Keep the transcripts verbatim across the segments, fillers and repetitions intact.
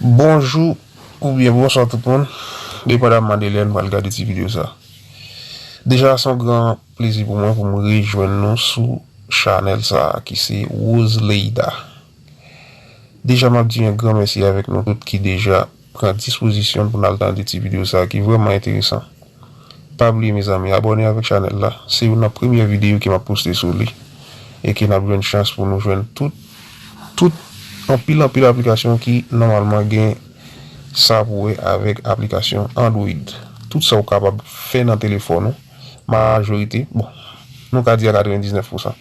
Bonjou oubyen bonswa tout moun, depandamman de lè n pral gade ti videyo sa. Deja, se yon gran plezi pou mwen pou m rejwenn nou sou chanèl sa a ki se Rose Leida. Deja, m ap di yon gran mèsi avèk nou tout ki deja pran dispozisyon pou n al tande ti videyo sa a ki vrèman enteresan. Pa bliye, mezanmi, abòne avèk chanèl la. Se youn nan premye videyo ke m ap poste sou li e ke n ap jwenn chans pou nou jwenn tout, tout, anpil, anpil aplikasyon ki nòmalman gen sa pou wè avèk aplikasyon Android. Tout sa w kapab fè nan telefòn ou, majorite, bon, nou ka di a katrevendiznèf pousan.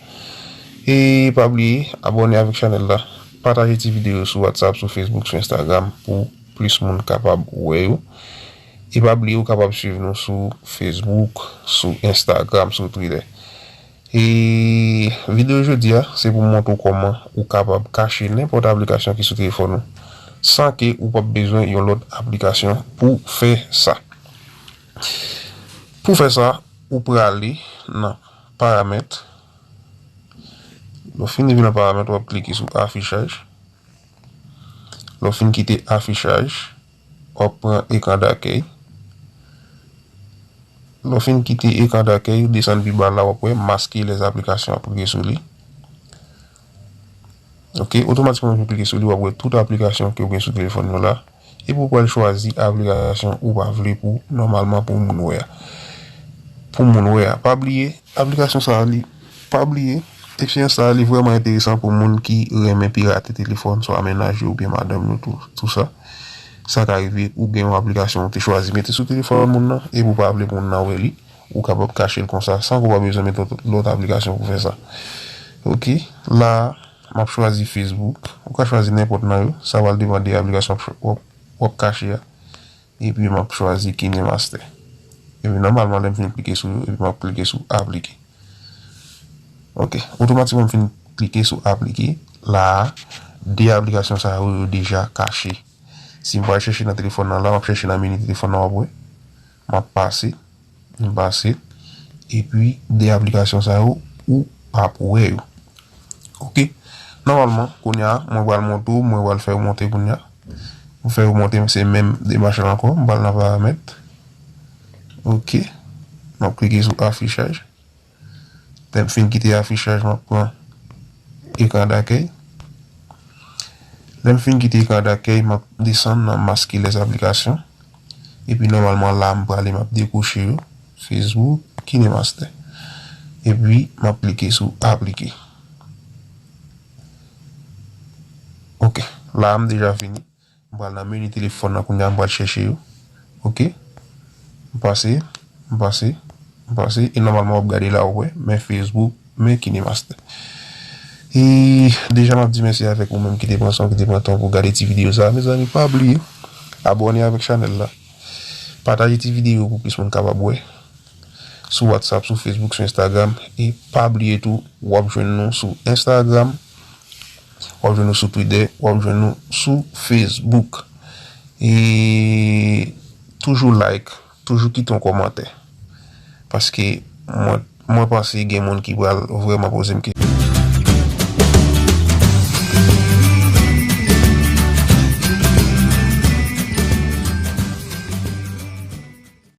E pa bliye, abòne avèk chanèl la, pataje ti videyo sou WhatsApp, sou Facebook, sou Instagram pou plis moun kapab wè yo. E pa bliye, ou kapab swiv nou sou Facebook, sou Instagram, sou Twitter. E videyo jodi a, se pou m montre w kòman ou kapab kache nenpòt aplikasyon ki sou telefòn ou, san ke ou p ap bezwen yon lòt aplikasyon pou fè sa. Pou fè sa, ou prale nan paramèt. Lè w fin rive nan paramèt, w ap klike sou afichaj. Lè w fin kite afichaj, w ap pran ekran dakèy. Lè w fin kite ekran dakèy, desann pi ba la, w ap wè maske lèz aplikasyon ap klike sou li. Ok, otomatikman, lè w fin klike sou li, w ap wè tout aplikasyon ke w gen sou telefòn yo la. Epi w pral chwazi aplikasyon ou pa vle pou, nòmalman, pou moun wè a. Pou moun wè a. Pa bliye, aplikasyon sa a, li, pa bliye, eksperyans sa a, li vrèman enteresan pou moun ki renmen pirate telefòn, swa mennaj yo oubyen madanm yo, tou, tou sa. Sa ka rive, ou gen yon aplikasyon ou te chwazi mete sou telefòn moun nan, epi w pa vle pou moun nan wè li, ou kapab kache l konsa, san ke w pa bezwen mete lòt, lòt aplikasyon pou fè sa. Ok, la, m ap chwazi Facebook. Ou ka chwazi nenpòt nan yo. Sa pral depann de aplikasyon w ap ch-, w ap, w ap kache a. Epi m ap chwazi KineMaster. Epi nòmalman, lè m fin klike sou yo, epi m ap klike sou aplike. Ok. Otomatikman, m fin klike sou aplike. La a, de aplikasyon sa yo, yo deja kache. Si m pral chèche nan telefòn nan la, m ap chèche nan meni telefòn nan, w ap wè. M ap pase. M pase. Epi, de aplikasyon sa yo, ou p ap wè yo. Ok. Nòmalman, kounye a, mwen pral montre w, mwen pral fè w monte kounye a. Mwen fè w monte, se menm demach la ankò. M pral nan paramèt. Ok. M ap klike sou afichaj. Lè m fin kite afichaj, m ap pran ekran dakèy. Lè m fin kite ekran dakèy, m ap desann nan maske lèz aplikasyon. Epi nòmalman la m prale, m ap dekwoche yo. Facebook, KineMaster. Epi m ap klike sou aplike. Ok, la a m deja fini. M pral nan meni telefòn nan kounye a, m pral chèche yo. Ok. M pase, m pase, m pase. E nòmalman w ap gade la, w ap wè, men Facebook, men KineMaster. E deja m ap di mèsi avèk ou menm ki te pran san w, ki te pran tan pou gade ti videyo sa a. Mezanmi, pa bliye abòne avèk chanèl la. Pataje ti videyo pou plis moun kapab wè. Sou WhatsApp, sou Facebook, sou Instagram. E pa bliye tou, w ap jwenn nou sou Instagram, w ap jwenn nou sou Twitter, w ap jwenn nou sou Facebook. E toujou like, toujou kite yon kòmantè. Paske mwen, mwen panse gen moun ki pral vrèman poze m kesyon.